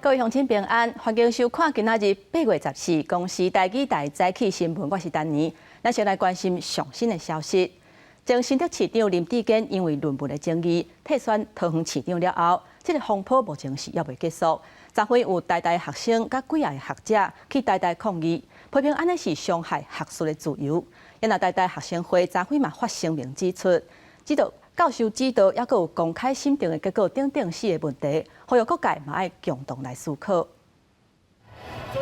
各位鄉親平安，歡迎收看今仔日8月14公視台語台早起新聞，我是丹妮。咱先來關心上新的消息。前新竹市長林智堅因為論文的爭議退選桃園市長了後，這個風波目前是猶未結束。昨昏有台大學生佮幾仔個學者去台大抗議，批評按呢是傷害學術的自由。因為台大學生會昨昏嘛發聲明指出，指導教授指導猶閣有公開審定的結果等等四個問題，呼籲各界嘛愛共同來思考。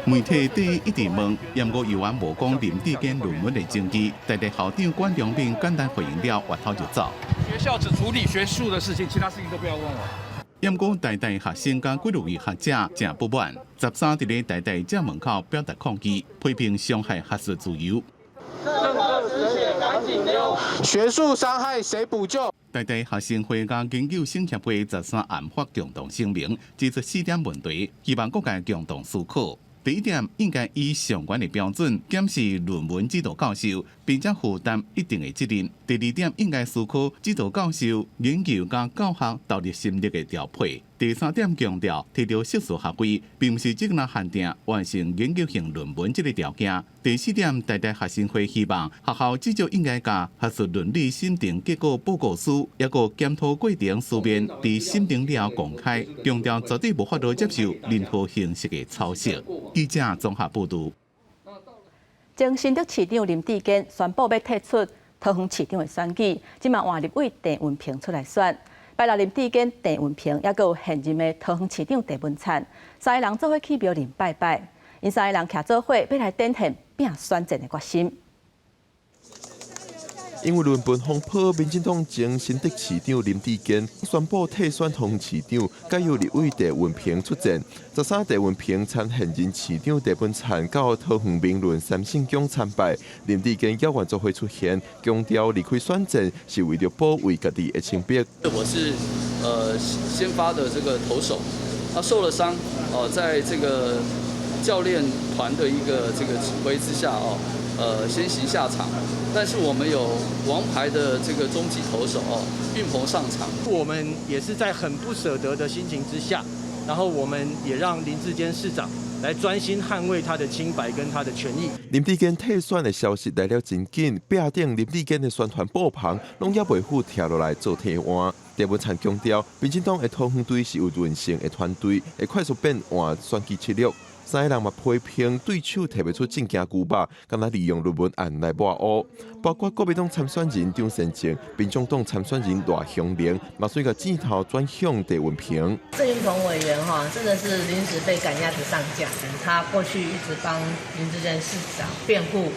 媒體對一直問，毋過猶原無講林智堅論文的爭議，台大校長管中閔簡單回應了，越頭就走。學校只處理學術的事情，其他事情都不要問我。毋過台大學生佮幾落位學者誠不滿，13佇咧台大正門口表達抗議，批評傷害學術自由。學術傷害誰補救？台大學生會佮研究生協會13暗發共同聲明，指出四點問題，希望各界共同思考。第一點，應該以上懸的標準檢視論文指導教授，並且負擔一定的責任。第二點，應該思考指導教授研究佮教學投入心力的調配。第三點，強調提著碩士學位，並毋是只若限定完成研究型論文這個條件。第四點，台大學生會希望學校至少應該共學術倫理審定結果報告書，抑閣檢討過程書面，佇審定了後公開，強調絕對無法度接受任何形式的抄襲。記者綜合報導。前新竹市長林智堅宣布欲退出桃園市長的選舉，這馬換立委鄭運鵬出來選。拜六林智堅、鄭運鵬，抑閣有現任的桃園市長鄭文燦，三個人做伙去廟裡拜拜。𪜶三個人徛做伙，欲來展現拼選戰的決心。因為論文風波，民進黨前新竹市長林智堅宣布退選桃園市長，改由立委鄭運鵬出戰。13鄭運鵬參現任市長鄭文燦到桃園明倫三聖宮參拜，林智堅猶原做伙出現，強調離開選戰是為著保衛家己的清白。我是先發的這個投手，他受了傷，哦，在這個教練團的一個這個指揮之下，哦，先行下場，但是我們有王牌的這個中繼投手哦，運鵬上場。我們也是在很不捨得的心情之下，然後我們也讓林智堅市長來專心捍衛他的清白跟他的權益。林智堅退選的消息來了真緊，壁頂林智堅的宣傳布棚攏猶未赴拆落來做替換。鄭文燦強調，民進黨的桃園隊是有韌性的團隊，會快速變換選舉策略。三個人嘛批評對手提袂出政見牛肉，敢若利用論文案來抹烏。包括國民黨參選人張善政、民眾黨參選人賴香伶，嘛隨共箭頭轉向鄭運鵬。鄭運鵬委員哈，真的是臨時被趕鴨子上架。他過去一直幫林智堅市長辯護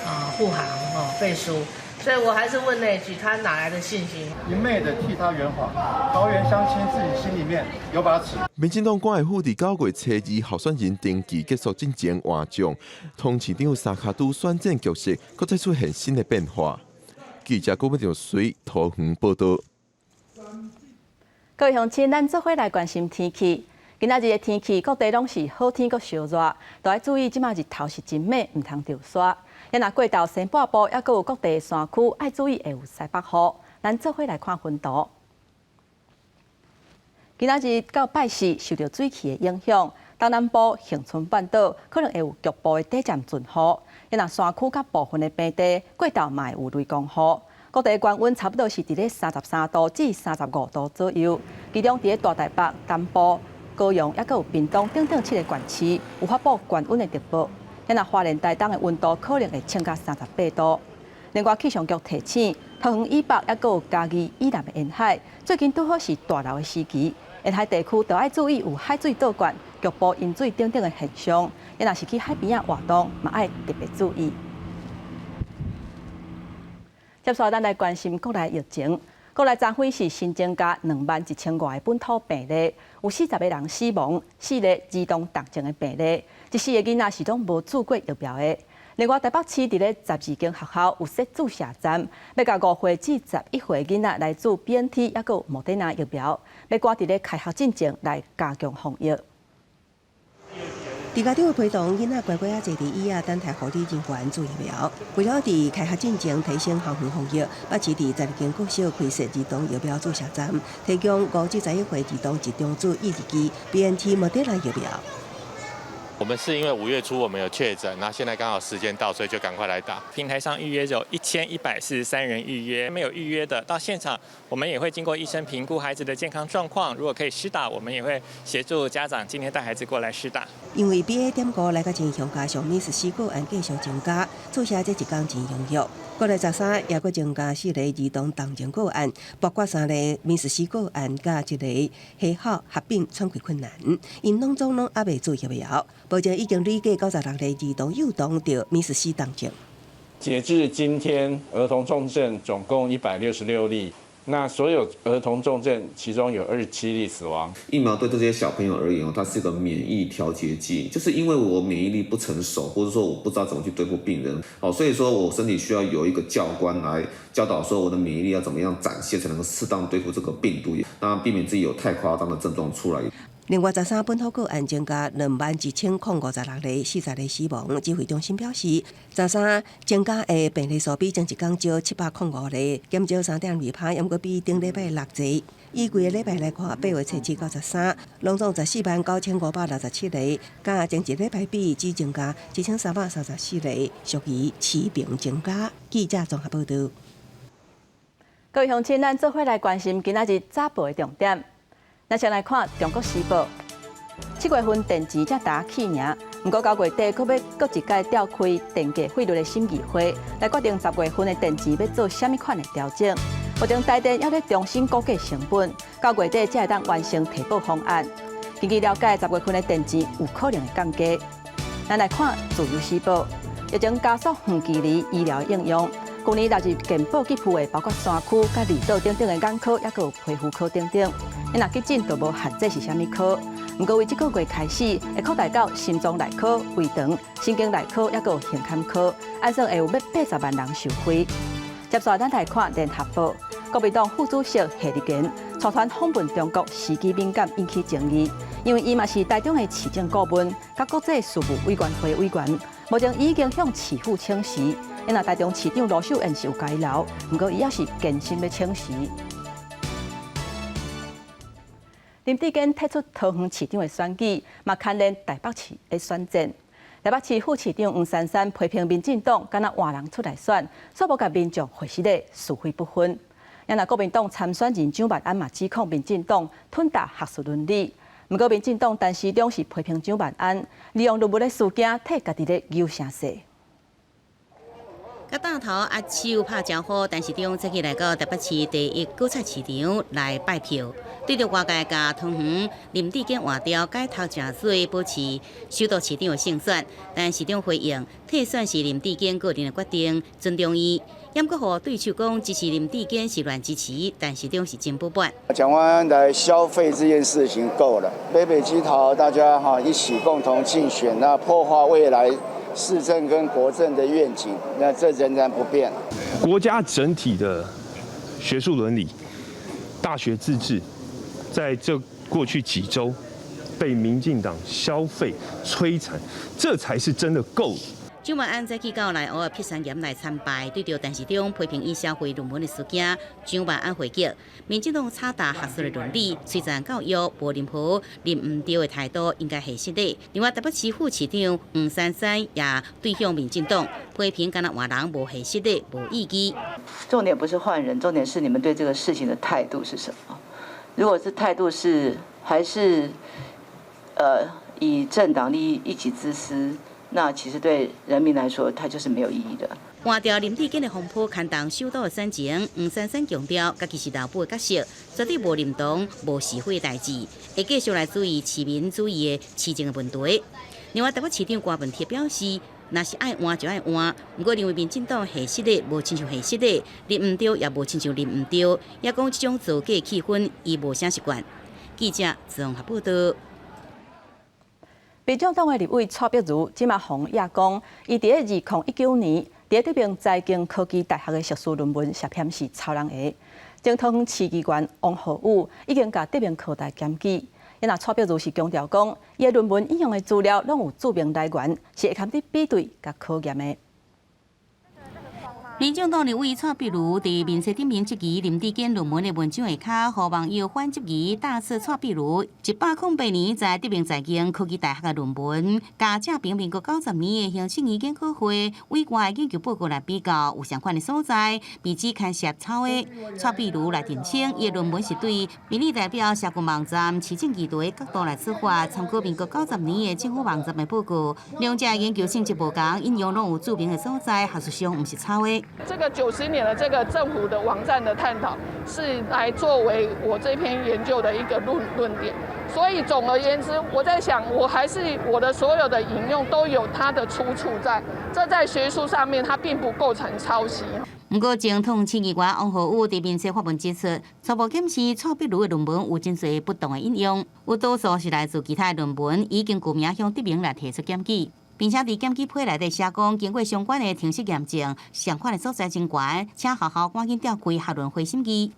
啊護航哦背書。所以我還是問那句，他哪來的信心？一昧的替他圓謊，桃園鄉親自己心裡面有把尺。民進黨郭會府佇9月初2候選人登記結束進前換將，桃園市長三跤拄選戰局勢，閣再出現新的變化。記者郭文水桃園報道。各位鄉親，咱做伙來關心天氣。今仔日的天氣，各地攏是好天閣燒熱，都愛注意，這馬日頭是真猛，毋通著沙。若過到西半部，猶閣有各地山區愛注意會有西北雨。咱做伙來看雲圖。今仔日到拜四，受著水汽的影響，東南部恆春半島可能會有局部的短暫陣雨。若山區佮部分的平地過晝嘛會有雷公雨。各地高溫差不多是佇咧33度至35度左右。其中佇咧大台北、東部、高雄，猶閣有屏東等等七个縣市有發布高溫的特報。若花蓮、台東的溫度可能會衝到38度。另外，氣象局提醒，桃園以北猶閣有嘉義以南的沿海，最近拄好是大流的時期，沿海地區都愛注意有海水倒灌、局部淹水等等的現象。若是去海邊仔活動，嘛愛特別注意。接下來，咱來關心國內疫情。國內昨昏是新增加21,000外個本土病例，有40個人死亡，四例兒童重症的病例，這四個囡仔是攏無注過疫苗的。另外，台北市佇咧12間學校有設注射站，欲共5歲至11歲囡仔來注 BNT 抑閣莫德納疫苗，欲趕佇咧開學進前來加強防疫。佇家長的陪同，囡仔乖乖仔坐佇椅仔等待護理人員注疫苗。為了佇開學進前提升校園防疫，北市佇12間國小開設兒童疫苗注射站，提供5至11歲兒童一張注一劑 BNT 莫德納疫苗。我們是因為5月初我們有確診，那現在剛好時間到，所以就趕快來打。平台上預約有1143人預約，沒有預約的到現場，我們也會經過醫生評估孩子的健康狀況，如果可以施打，我們也會協助家長今天帶孩子過來施打。因為 BA.5來較真兇，加上瀕死死個案繼續增加，注射這一工真踴躍。國內13也閣增加四個兒童重症個案，包括三個瀕死死個案，佮一个氣喉合併喘氣困難，𪜶攏總攏猶未注疫苗。目前已經累計96个兒童幼童著瀕死死重症。截至今天，兒童重症總共166例。那所有兒童重症，其中有27例死亡。疫苗對這些小朋友而言哦，它是一個免疫調節劑，就是因為我免疫力不成熟，或者說我不知道怎麼去對付病人，好，所以說我身體需要有一個教官來教導，說我的免疫力要怎麼樣展現，才能夠適當對付這個病毒，那避免自己有太誇張的症狀出來。另外，13本土個案增加21,056例，40个死亡。指揮中心表示，13增加的病例數比前一工少705例，減少3.2趴，猶閣比頂禮拜落濟。以規个禮拜來看，8月初7到13，攏總149,567例，佮前一禮拜比只增加1334例，屬於持平增加。記者綜合報道。各位鄉親，咱做伙來關心今仔日早報的重點。咱先來看《中國時報》，7月份電錢才焦起爾，毋過9月底閣欲閣一擺召開電價費率的審議會，來決定10月份的電錢欲做啥物款的調整。目前台電猶咧重新估計成本，9月底才會當完成提報方案。根據了解，十月份的電錢有可能會降價。咱來看《自由時報》，疫情加速遠距離醫療應用，舊年納入健保給付的，包括山區佮離島等等的眼科，猶閣有皮膚科等等。你若急診就無限制是啥物科，毋過為這個月開始，會擴大到心臟內科、胃腸、神經內科，猶閣有胸坎科，按算會有欲80萬人受惠。接紲咱來看聯合報，國民黨副主席謝立堅率團訪問中國，時機敏感，引起爭議，因為伊嘛是台中的市政顧問，佮國際事務委員會委員，目前已經向市府請辭。因若台中市長盧秀燕是有共伊留，毋過伊猶是堅心欲請辭。林智堅退出桃園市長的選舉，嘛牽連台北市的選戰。台北市副市長黃珊珊批評民進黨敢若換人出來選，煞無共民眾回實的是非不分。也若國民黨參選人蔣萬安嘛指控民進黨吞噬學術倫理。毋過民進黨陳時中是批評蔣萬安利用論文的事件替家己咧搝聲勢。佮大頭握手拍招呼，陳時中這次來到台北市第一果菜市場來拜票，對著外界共桃園林智堅換掉改頭誠水，保持首都市長的勝算。陳時中回應，退選是林智堅個人的決定，尊重伊。毋過予對手講支持林智堅是亂支持，陳時中是真不滿。蔣萬安來消費這件事情夠了，北北基桃大家哈一起共同競選，那破壞未來市政跟國政的願景，那這仍然不變。國家整體的學術倫理、大學自治，在這過去幾週被民進黨消費摧殘，這才是真的夠了。蔣萬安早起到內湖的碧山岩來參拜，對著陳時中批評伊消費論文的事件，蔣萬安回擊：民進黨踩踏學術的倫理，摧殘教育，無任何認毋對的態度，應該下實的。另外，台北市副市長黃珊珊也對向民進黨批評，敢若換人無下實的，無意義。重點不是換人，重點是你們對這個事情的態度是什麼？如果是態度是還是以政黨利益一己之私。那其實對人民來說，它就是沒有意義的。換掉林智堅的風波，牽動首都的選情。黃珊珊強調，家己是老母的角色，絕對無認同無是非的代誌，會繼續來注意市民注意的市政的問題。另外，台北市長柯文哲表示，若是愛換就愛換，毋過認為民進黨下實的無親像下實的，認毋對也無親像認毋對，也講這種造假氣氛，伊無啥習慣。記者綜合報道。民眾黨的立委蔡碧如這馬予人講，伊佇咧2019年，佇咧德明財經科技大學的碩士論文涉嫌是抄人的。前桃園市議員王浩宇已經共德明科大檢舉，伊若蔡碧如是強調講，伊的論文引用的資料攏有註明來源，是會堪得比對佮考驗的。民眾黨立委蔡壁如佇面冊頂面質疑林智堅論文的文章下跤，予網友反質疑大刺蔡壁如108年在德明財經科技大學的論文，佮這篇民國90年的行政院研考會委外研究報告來比較，有相款的所在，被指牽涉抄的。蔡壁如來澄清，伊的論文是對民意代表社群網站市政議題角度來出發，參考民國九十年的政府網站的報告，兩者研究性質無仝，引用攏有註明的所在，學術上毋是抄的。這個90年的這個政府的網站的探討，是來作為我這篇研究的一個論點。所以總而言之，我在想，我還是我的所有的引用都有它的出處在，這在學術上面它並不構成抄襲。毋過，前統市議員王浩宇佇面冊發文指出，初步檢視蔡壁如的論文有真濟不當的引用，有多數是來自其他的論文，已經具名向德明來提出檢舉。並且佇檢舉批內底寫講，經過相關的程式驗證，相款的所在真懸，請學校趕緊召開學倫會審議。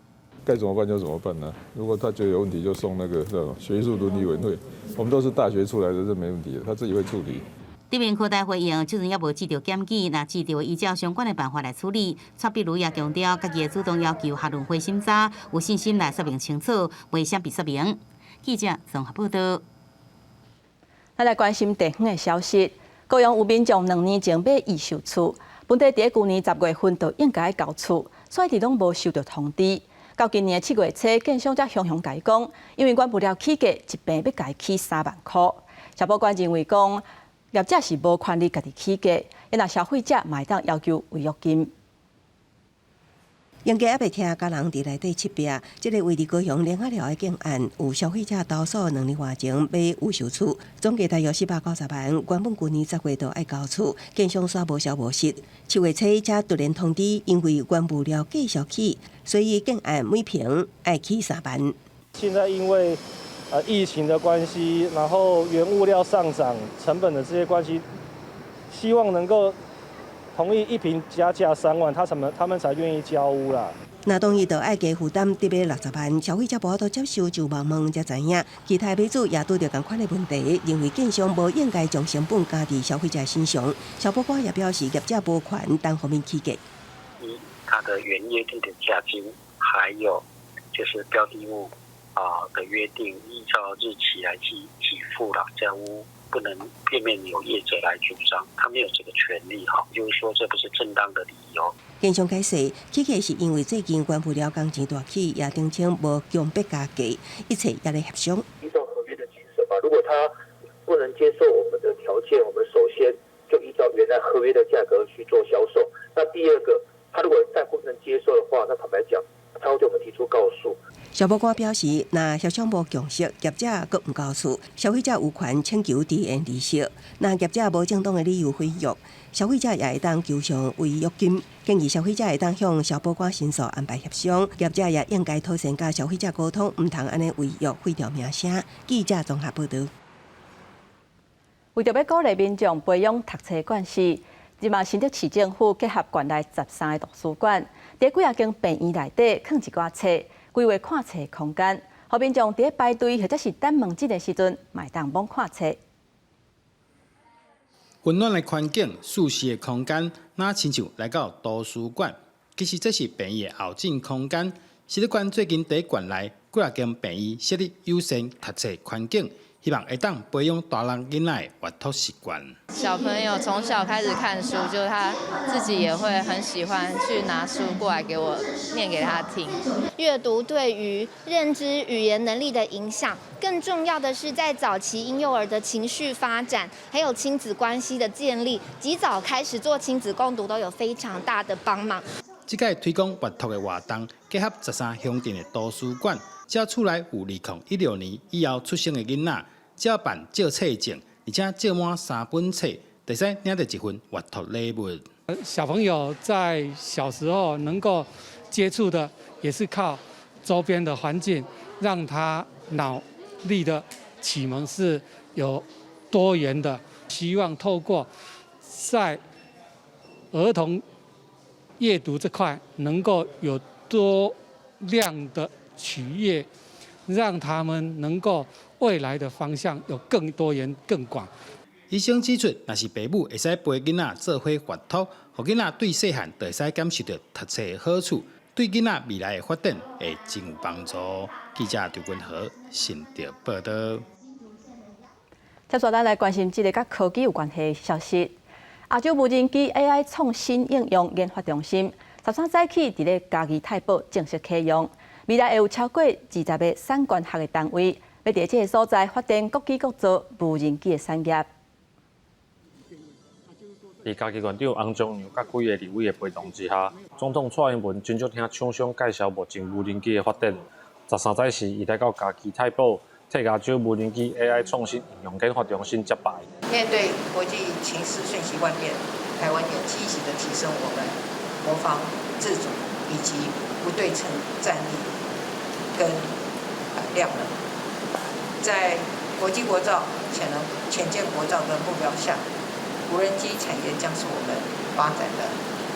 該怎麼辦就怎麼辦呢？如果他覺得有問題，就送那個學術倫理委員會。我們都是大學出來的，這沒問題的，他自己會處理。德明科大回應，這陣猶無接著檢舉，若接著依照相關的辦法來處理。蔡壁如也強調，家己會主動要求學倫會審查，有信心來說明清楚，袂閃避說明。記者綜合報道。咱來關心地方的消息。高雄有民眾2年前買預售厝，本底佇舊年10月份就應該交厝，卻一直攏無收著通知。到今年7月初，建商才雄雄共伊講，因為原物料起價，一坪欲共伊起3萬箍。消保官認為講，業者是無權利家己起價，若消費者嘛會當要求違約金。應該猶未聽家人佇內底七壁，這个位佇高雄苓仔寮的建案，有消費者投訴兩年外前買預售厝，總價大約490萬，原本舊年10月就愛交厝，建商煞無消無息。7月初才突然通知，因為原物料繼續起，所以建案每坪愛起3萬。現在因為疫情的關係，然後原物料上漲、成本的這些關係，希望能夠同意一坪加價3萬，他們才願意交屋啦。若同意就愛加負擔得欲60萬，消費者無法度接受就問問才知影。其他買主也拄著仝款的問題，認為建商無應該將成本加佇消費者身上。消保官也表示，業者無權單方面起價。一，它的原約定的價金，還有就是標的物啊的約定，依照日期來給付了，交屋不能片面由業者來主張，他沒有這個權利哈，就是說這不是正當的理由。建商解釋，起價是因為最近原物料工錢大起，也聲稱無強迫加價，一切猶咧協商。依照合約的精神嘛，如果他不能接受我們的條件，我們首先就依照原來合約的價格去做銷售。那第二個，他如果再不能接受的話，那坦白講，他會對我們提出告訴。消保官表示，若協商無共識，業者閣毋交厝，消費者有權請求遲延利息。若業者無正當的理由毀約，消費者也會當求償違約金。建議消費者會當向消保官申訴安排協商，業者也應該妥善佮消費者溝通，毋通按呢違約毀掉名聲。記者綜合報道。為著欲鼓勵民眾培養讀冊慣勢，這馬新竹市政府結合縣內13个圖書館，佇幾仔間病院內底囥一寡冊，規劃看冊空間，予民眾佇排隊或者是等門診的時陣，嘛會當罔看冊。溫暖的環境、舒適的空間，若親像來到圖書館。其實這是病院的候診空間。新竹縣最近佇縣內幾仔間病院設立友善讀冊環境，希望會當培養大人囡仔的閱讀習慣。小朋友從小開始看書，就他自己也會很喜歡去拿書過來給我念給他聽。閱讀對於認知、語言能力的影響，更重要的是在早期嬰幼兒的情緒發展，還有親子關係的建立，及早開始做親子共讀都有非常大的幫忙。這屆推廣閱讀的活動，結合13鄉鎮的圖書館，只要厝內有2016年以後出生的囡仔，只要辦借冊證，而且借滿三本冊，就會使領著一份閱讀禮物。小朋友在小時候能夠接觸的，也是靠周邊的環境，讓他腦力的啟蒙是有多元的。希望透過在兒童閱讀這塊，能夠有多量的取閱，讓他們能夠未來的方向有更多元、更廣。醫生指出，若是爸母會使陪囡仔做伙閱讀，予囡仔對細漢就會使感受著讀冊的好處，對囡仔未來的發展會真有幫助。記者張君和新竹報導。接續咱來關心這个佮科技有關係的消息。亞洲無人機 AI 創新應用研發中心，13早起佇咧嘉義太保正式啟用。未來會有超過20个產官學的單位，欲佇這个所在發展國機國造無人機的產業。佇嘉義縣長洪忠良佮幾个立委的陪同之下，總統蔡英文真少聽廠商介紹目前無人機的發展。13早時，伊來到嘉義太保，替亞洲無人機 AI 創新應用研發中心揭牌。面對國際情勢瞬息萬變，台灣也積極的提升我們國防自主以及不對稱戰力跟量能，在國機國造、潛能潛艦國造的目標下，無人機產業將是我們發展的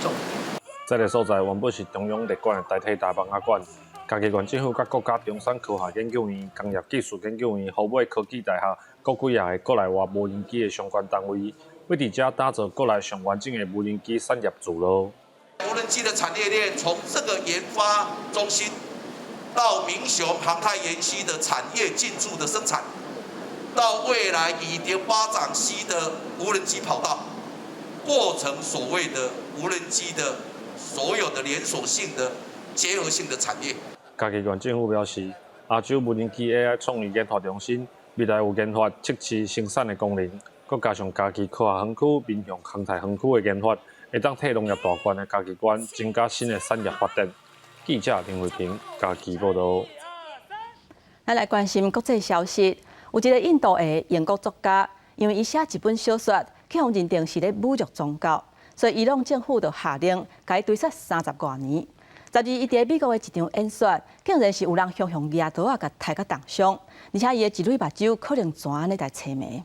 重點。這个所在原本是中央列管的代替大蠓仔館，嘉義縣政府佮國家中山科學研究院、工業技術研究院、湖尾科技大學、閣幾仔个國內外無人機的相關單位，欲佇遮打造國內上完整的無人機產業聚落。無人機的產業鏈從這個研發中心到民雄航太園區的產業進駐的生產，到未來以德八掌溪的無人機跑道，過程所謂的無人機的所有的連鎖性的結合性的產業。嘉義縣政府表示，亞洲無人機 AI 創意研發中心未來有研發、測試、生產的功能，閣加上嘉義科學園區、民雄航太園區的研發，會當替農業大縣的嘉義縣增加新的產業發展。記者林慧萍嘉義報導。咱來關心國際消息，有一个印度的英國作家，因為伊寫一本小說，去予認定是咧侮辱宗教，所以伊朗政府就下令共伊追殺30外年。12伊佇美國的一場演說，竟然是有人雄雄舉刀仔共刣甲重傷，而且伊的一蕊目睭可能全按呢台青盲。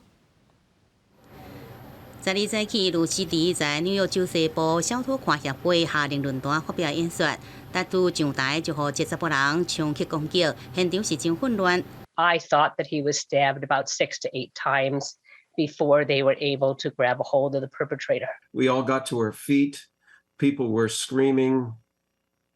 12早起，盧斯迪在紐約州西部小托跨協會夏令論壇發表演說，但拄上台就予一查埔人衝去攻擊，現場是真混亂。 I thought that he was stabbed about six to eight times before they were able to grab a hold of the perpetrator. We all got to our feet. People were screaming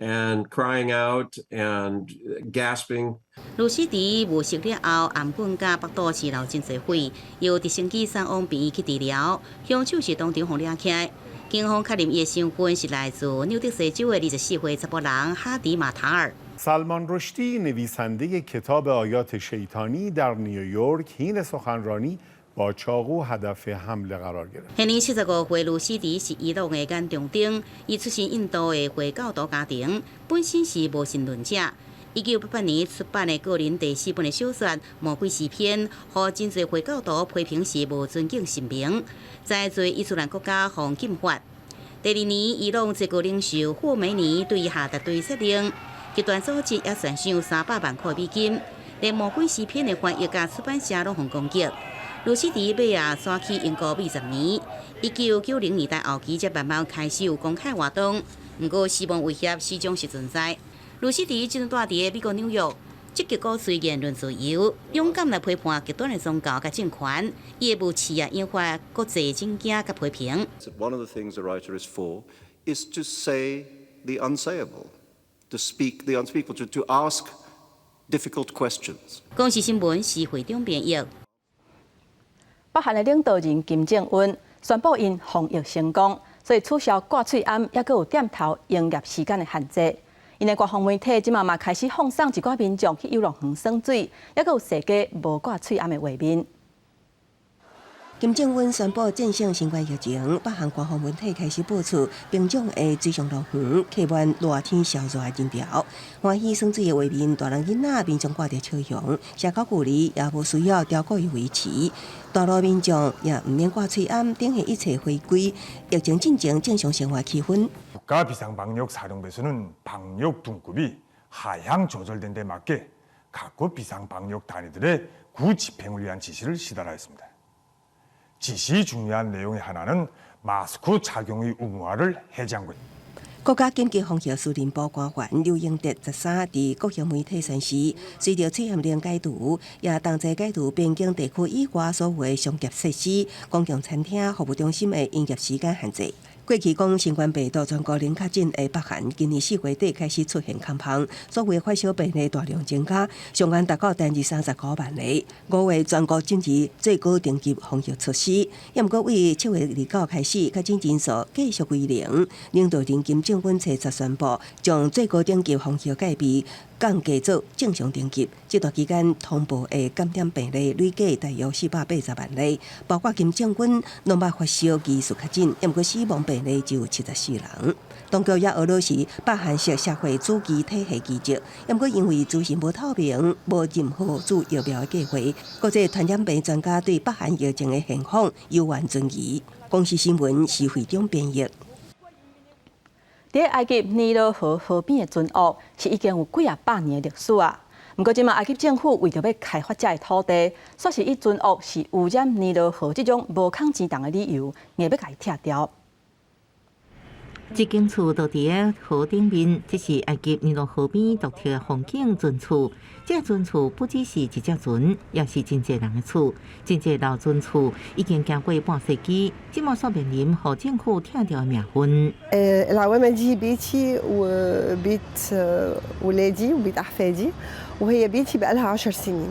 and crying out and gasping. 盧斯迪誤食了後，頷頸佮腹肚是流真濟血，由直升機送往病院去治療。兇手是當場予掠起來，警方確認伊的身份是來自紐澤西州的24歲查埔人哈迪馬塔爾。 سلمان رشدی نویسنده کتاب آیات شیطانی در نیویورک حین سخنرانی با چاقو هدف حمله قرار گرفت。現年75歲盧斯迪是伊朗的眼中釘，伊出身印度的回教徒家庭，本身是無神論者。1988年出版的個人第四本的小說《魔鬼詩篇》，予真濟回教徒批評是無尊敬神明，在濟伊斯蘭國家予禁發。第二年，伊朗最高領袖霍梅尼對伊下達追殺令，極端組織也懸賞300萬塊美金。連《魔鬼詩篇》的翻譯佮出版社攏予攻擊。盧斯迪尾仔徙去英國20年，1990年代後期才慢慢開始有公開活動，毋過死亡威脅始終是存在。盧斯迪這陣蹛佇美國紐約，積極鼓吹言論自由，勇敢來批判極端的宗教佮政權，伊的無視也引發國際震驚佮批評。 One of the things a writer is for is to say the unsayable, to speak the unspeakable, to ask difficult questions. 公視新聞是會長編譯。北韓的領導人金正恩宣布𪜶防疫成功，所以取消掛喙罨，抑閣有店頭營業時間的限制。𪜶的官方媒體這馬嘛開始放送一寡民眾去遊樂園耍水，抑閣有踅街無掛喙罨的畫面。金正恩宣布戰勝新冠疫情，北韓官方媒體開始播出平壤的水上樂園客滿熱天燒熱的人潮，歡喜耍水的畫面，大人囡仔民眾掛著笑容，社交距離也無需要超過於維持。大陸民眾也毋免掛喙罨，等彼一切回歸疫情進前正常生活氣氛。 국가비상방역사령부에서는 방역 등급이 하향 조절된 데 맞게 각국 비상방역 단위들의 구집행을 위한 지시를 시달하였습니다. 지시 중요한 내용의 하나는 마스크 착용의 의무화를 해제한 것. 國家緊急防疫司令部官員劉英哲13佇國營媒體宣示，隨著戒嚴令解除，也同齊解除邊境地區以外所有的商業設施、公共餐廳、服務中心的營業時間限制。過去講新冠病毒全國零確診的北韓，今年4月底開始出現空芳，所謂發燒病例大量增加，上懸達到單日35萬例。5月全國進入最高等級防疫措施，也毋過為7月29開始，確診人數繼續歸零。領導人金正恩初十宣布，將最高等級防疫改變降低做正常等級。這段期間通報的感染病例累計大約480萬例，包括金正恩攏捌發燒疑似確診，也毋過死亡病例只有74人。當局也學的是北韓式社會主義體系機制，也毋過因為資訊無透明，無任何注疫苗的計劃。國際傳染病專家對北韓疫情的現況猶原存疑。公視新聞徐惠中編譯。佇埃及尼羅河河邊的船屋是已經有幾仔百年的歷史啊。毋過，這馬埃及政府為著欲開發這个土地，煞是以船屋是污染尼羅河這種無空錢重的理由，硬欲共伊拆掉。這間厝就佇咧河頂面，這是埃及尼羅河邊獨特的風景船厝。這船厝不只是一隻船，也是真濟人的厝。真濟老船厝已經經過半世紀，這馬煞面臨予政府拆掉的命運。 العوامة دي بيتي وبيت ولادي وبيت أحفادي وهي بيتي بقالها 10 سنين.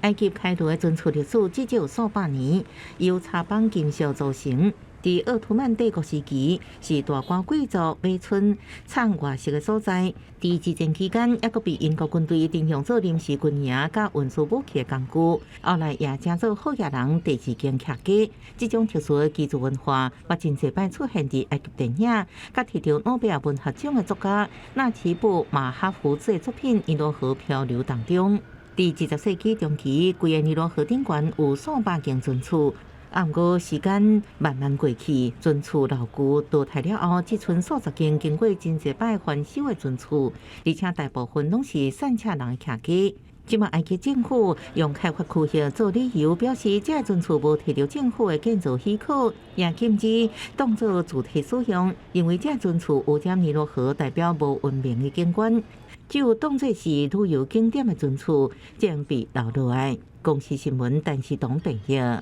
埃及開羅的船厝歷史至少有數百年，由插板金屬組成。佇奧圖曼帝國時期，是大官貴族買春藏外食的所在。佇二戰期間，猶閣被英國軍隊徵用做臨時軍營佮運輸武器的工具。後來也成做好額人第二間徛家。這種特殊的居住文化，捌真濟擺出現佇埃及電影，佮提著諾貝爾文學獎的作家納齊布馬哈福茲的作品《尼羅河漂流》當中。佇20世紀中期，規个尼羅河頂懸有數百間船厝。啊，毋過時間慢慢過去，船厝老舊淘汰了後，只賰數十間經過真濟擺翻修的船厝，而且大部分攏是散赤人的徛家。這馬埃及政府用開發區域做理由，表示這個船厝無提著政府的建造許可，也禁止當做主題使用，認為這個船厝污染尼羅河，代表無文明的景觀，只有當做是旅遊景點的船厝，將被留落來。公視新聞，陳世東編譯。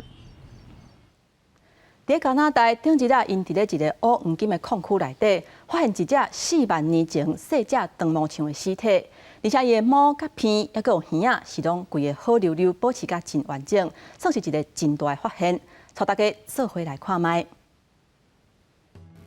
佇加拿大，頂日仔，𪜶佇咧一个烏黃金的礦區內底，發現一隻4萬年前細隻長毛象的屍體，而且伊的毛佮鼻，猶閣有耳仔，是攏規个好溜溜，保持甲真完整，算是一個真大的發現。帶大家做伙來看覓。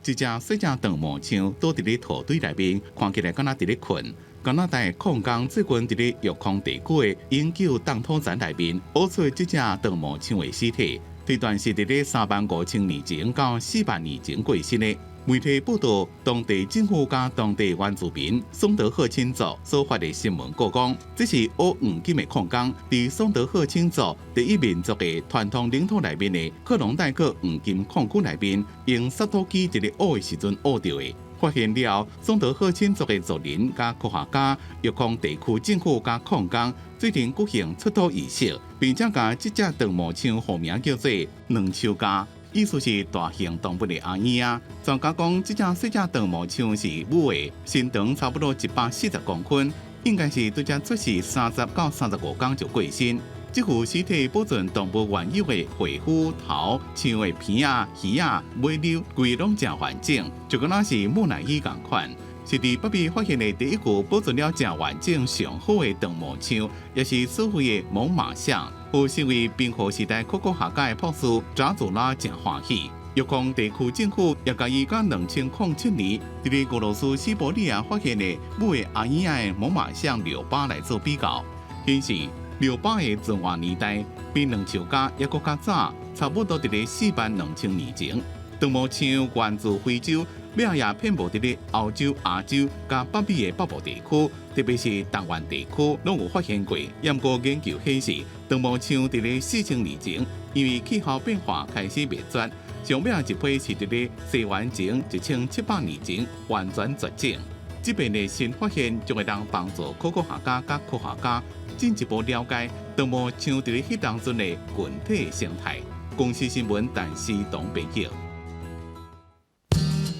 這隻細隻長毛象倒佇咧土堆內面，看起來敢若佇咧睏。加拿大礦工最近佇咧鈺礦地區的永久凍土層內面，挖出這隻長毛象的屍體。推斷是佇咧3萬5千年前到4萬年前過身的。媒體報道，當地政府佮當地原住民桑德赫親族所發的新聞稿講，這是挖黃金的礦工佇桑德赫親族第一民族的傳統領土內面的克隆戴克黃金礦區內面，用掃土機佇咧挖的時陣挖著的。發現了後，桑德赫親族的族人佮科學家、鈺礦地區政府佮礦工最近舉行出土儀式，並且共這隻長毛象號名叫做兩手家，意思是大型動物的阿嬰仔。專家講，這隻細隻長毛象是母的，身長差不多140公分，應該是對這出世30到35工就過身。這具屍體保存動物原有的皮膚、頭、象的鼻仔、耳仔、尾溜，規攏誠完整，就敢若是木乃伊仝款。是佇北美發現的第一具保存了誠完整、上好的長毛象，也是所謂的猛獁象。予身為冰河時代考古學家的博士扎祖拉誠歡喜。鈺礦地區政府也共伊佮2007年佇咧俄羅斯西伯利亞發現的母的阿嬰仔的猛獁象柳巴來做比較，顯示柳巴的存活年代比兩手家猶閣較早，差不多佇咧4萬2千年前。長毛象源自非洲，尾仔也遍佈佇咧歐洲、亞洲佮北美的北部地區，特別是東岸地區，攏有發現過。毋過研究顯示，長毛象佇咧4000年前，因為氣候變化開始滅絕，上尾仔一批是佇咧西元前1700年前完全絕種。這遍的新發現，將會當幫助考古學家佮科學家進一步了解長毛象佇咧彼當陣的群體生態。公視新聞，陳思東編譯。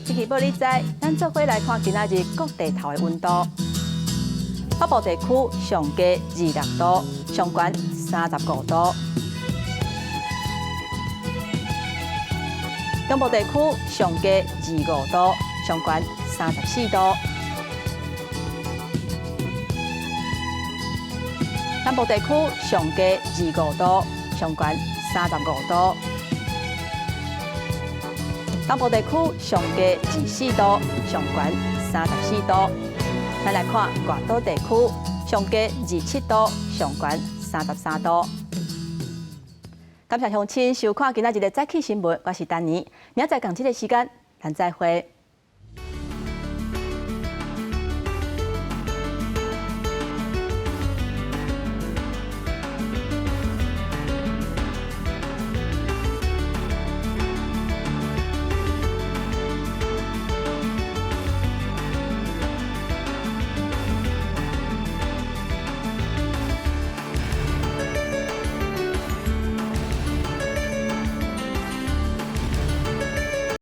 天氣報你知，咱做伙來看今仔日各地頭的溫度。北部地區上低26度，上懸35度。中部地區上低25度，上懸34度。南部地區上低25度，上懸35度。東部地區上低24度，上懸34度。咱來看外島地區上低27度，上懸33度。感謝鄉親收看今仔日的早起新聞，我是丹妮，明仔載仝這个時間，咱再會。